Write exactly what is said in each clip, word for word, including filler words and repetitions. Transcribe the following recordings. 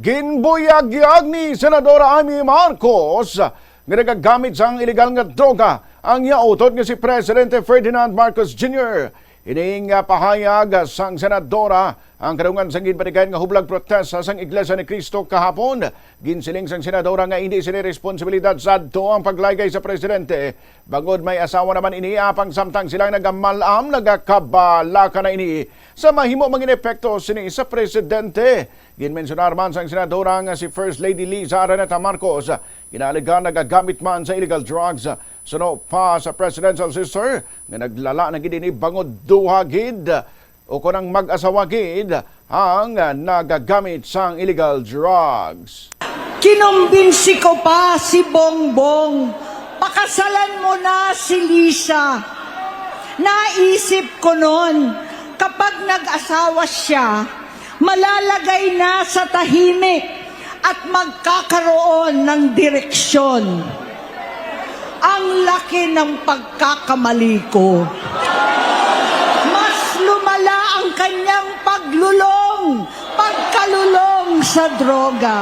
Ginbuyagyag ni Senadora Imee Marcos nga nagagamit sang iligal nga droga ang iya utod nga si Presidente Ferdinand Marcos Junior. Ini nga pahayag sang senadora ang kadungan sang ginpatigayon nga hublag protesta sang Iglesia ni Cristo kahapon. Ginsiling sang senadora nga indi sini responsibilidad sadto ang paglaygay sa presidente, bangod may asawa naman ini, apang samtang sila nagamal-am, nagakabalaka na ini sa mahimo mangin epekto sini sa presidente. Ginmensyonar man sang senadora nga si First Lady Liza Araneta Marcos, ginaalega nagagamit man sa illegal drugs. Suno pa sa presidential sister nga naglala na gid ini bangod duha gid o kon ang mag-asawa gid ang nagagamit sang illegal drugs. Kinumbinsi ko pa si Bongbong, "Pakasalan mo na si Liza." Naisip ko noon, kapag nag-asawa siya, malalagay na sa tahimik at magkakaroon ng direksyon. Ang laki ng pagkakamali ko. Mas lumala ang kanyang paglulong, pagkalulong sa droga.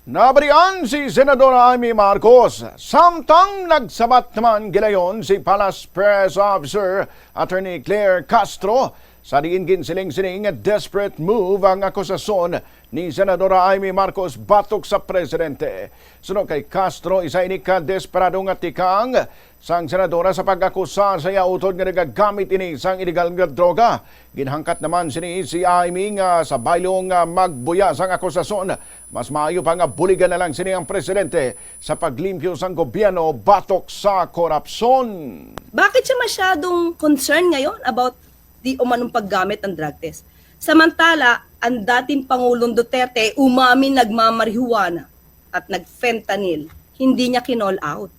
Nabarian si Senadora Imee Marcos, samtang nagsabat naman gilayon si Palace Press Officer Attorney Claire Castro, sa diin ginsiling sini nga desperate move ang akusasyon ni Senadora Imee Marcos batok sa presidente. Suno kay Castro, isa ini ka desperado nga tikang sang senadora sa pag-akusa sa iya utod nga nagagamit ini sang iligal nga droga. Ginhangkat naman sini si Imee nga sa baylo nga magbuya sang akusasyon, mas maayo pa nga buligan na lang sini ang presidente sa paglimpyo sang gobyerno batok sa korupsyon. Bakit siya masyadong concerned ngayon about di umanong paggamit ng drug test? Samantala, ang dating Pangulong Duterte umamin nagmamarihuana at nagfentanyl, hindi niya kinall out.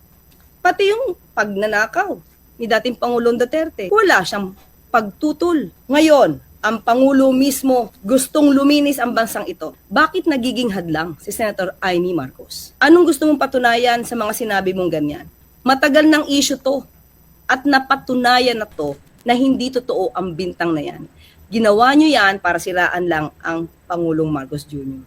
Pati yung pagnanakaw ni dating Pangulong Duterte, wala siyang pagtutol. Ngayon, ang Pangulo mismo gustong luminis ang bansang ito. Bakit nagiging hadlang si Senator Imee Marcos? Anong gusto mong patunayan sa mga sinabi mong ganyan? Matagal nang issue to at napatunayan na to na hindi totoo ang bintang na yan. Ginawa nyo yan para siraan lang ang Pangulong Marcos Junior.